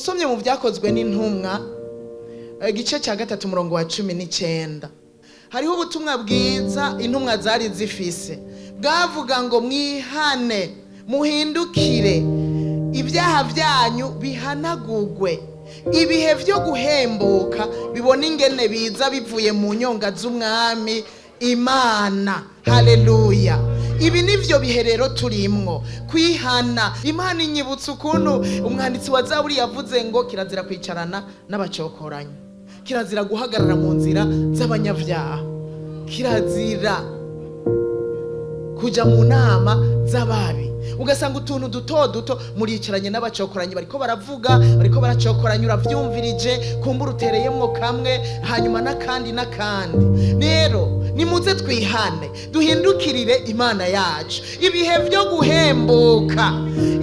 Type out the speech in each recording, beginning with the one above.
Usomye mu Byakozwe n'Intumwa, igice cya 3, umurongo wa 19, hariho ubutumwa bwiza intumwa zari zifise, bwavuga ngo: "Mwihane, muhindukire, ibyaha byanyu bihanagugwe, ibihe byo guhembuka bibona ingene biza bivuye mu nyonga z'Umwami Imana." Haleluya! Ibi nivyo bihe rero turimwo, kwihana. Imana inyibutsa ukuntu umwanditsi wa Zaburi yavuze ngo kirazira kwicarana n'abacokoranyi, kirazira guhagarara mu nzira z'abanyabyaha, kirazira kuja mu nama z'ababi. Ugasanga utuntu duto duto, muricaranye n'abacokoranyi, bariko baravuga, bariko baracokoranya, uravyumvirije, kumbura utereyemwo kamwe, hanyuma n'akandi n'akandi. Rero nimuze twihane, duhindukirire Imana yacu. Ibihe vyo guhembuka,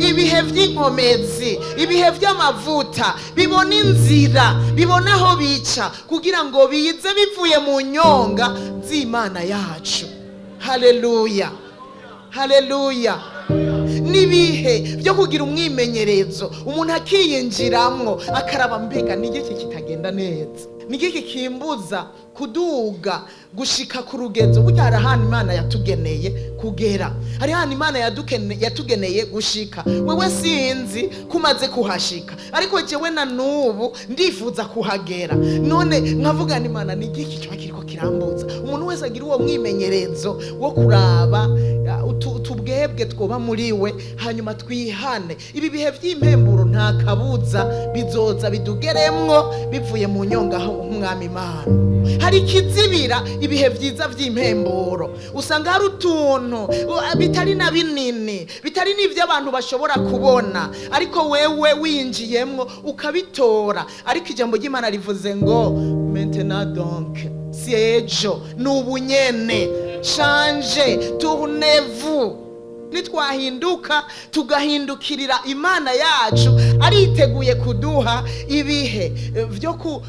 ibihe vy'inkomezi, ibihe vy'amavuta bibona inzira, bibona aho bica kugira ngo bize bivuye mu nyonga z'Imana yacu. Haleluya, haleluya! N'ibihe byo kugira umwimenyerezo, umuntu akiyinjiramwo, akaraba: mbega ni igiki kitagenda neza? Ni igiki kimbuza kuduga gushika ku rugezo? Burya hari ahantu Imana yatugeneye kugera, hari ahantu Imana yatugeneye gushika. Wewe sinzi kumaze kuhashika, ariko jewe na n'ubu ndifuza kuhagera. None nkavuga ni: Imana, ni igiki kiba kiriko kirambuza? Umuntu wese agira uwo mwimenyerezo wo kuraba utubwebwe twoba muri we, hanyuma twihane. Ibi bihe by'impemburo nta kabuza bizoza bidugeremwo bivuye mu nyonga h'Umwami Imana. Hari ikizibira ibihe byiza by'impemburo. Usanga hari utuntu bitari na binini, bitari n'ibyo abantu bashobora kubona, ariko wewe winjiyemwo ukabitora. Ariko ijambo ry'Imana rivuze ngo: "Maintenant donc", si ejo, ni ubunyene. Changez, tournez-vous. Nitwahinduka, tugahindukirira Imana yacu, ariteguye kuduha ibihe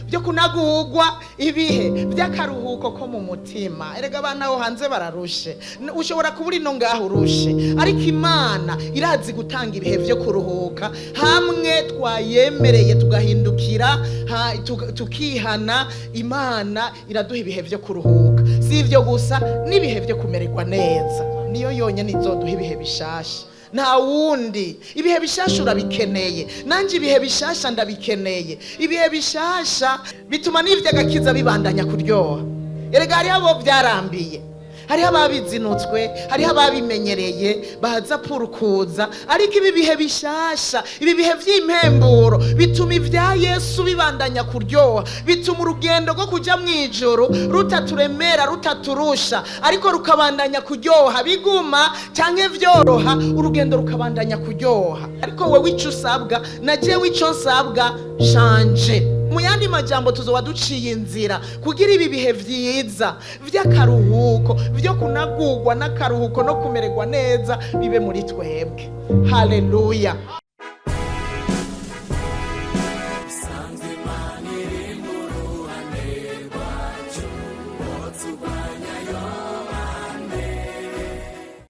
byo kunagurwa, ibihe by'akaruhuko ko mu mutima. Erega abana aho hanze bararushe. Ushobora kuba uri no ngaho urushe, ariko Imana irazi gutanga ibihe byo kuruhuka hamwe twayemereye, tugahindukira, tukihana. Imana iraduha ibihe byo kuruhuka. Si ibyo gusa, n'ibihe byo kumererwa neza. Niyo yonyine izoduha ibihe bishasha, nta wundi. Ibihe bishasha urabikeneye, nanjye ibihe bishasha ndabikeneye. Ibihe bishasha bituma n'iby'agakiza bibandanya kuryoha. Erega hariho abo byarambiye, hariho ababizinutswe, hariho ababimenyereye, baza purukuza. Ariko ibi bihe bishasha, ibi bihe by'impemburo, bituma ibya Yesu bibandanya kuryoha, bituma urugendo rwo kujya mu ijoro rutaturemera, rutaturusha, ariko rukabandanya kuryoha, biguma cyangwa byoroha, urugendo rukabandanya kuryoha. Ariko wowe icyo usabwa, na jewe icyo nsabwa, changer. Mu yandi majambo, tuzoba duciye inzira kugira ibi bihe vyiza vy'akaruhuko, vyo kunagurwa n'akaruhuko no kumererwa neza bibe muri twebwe. Haleluya!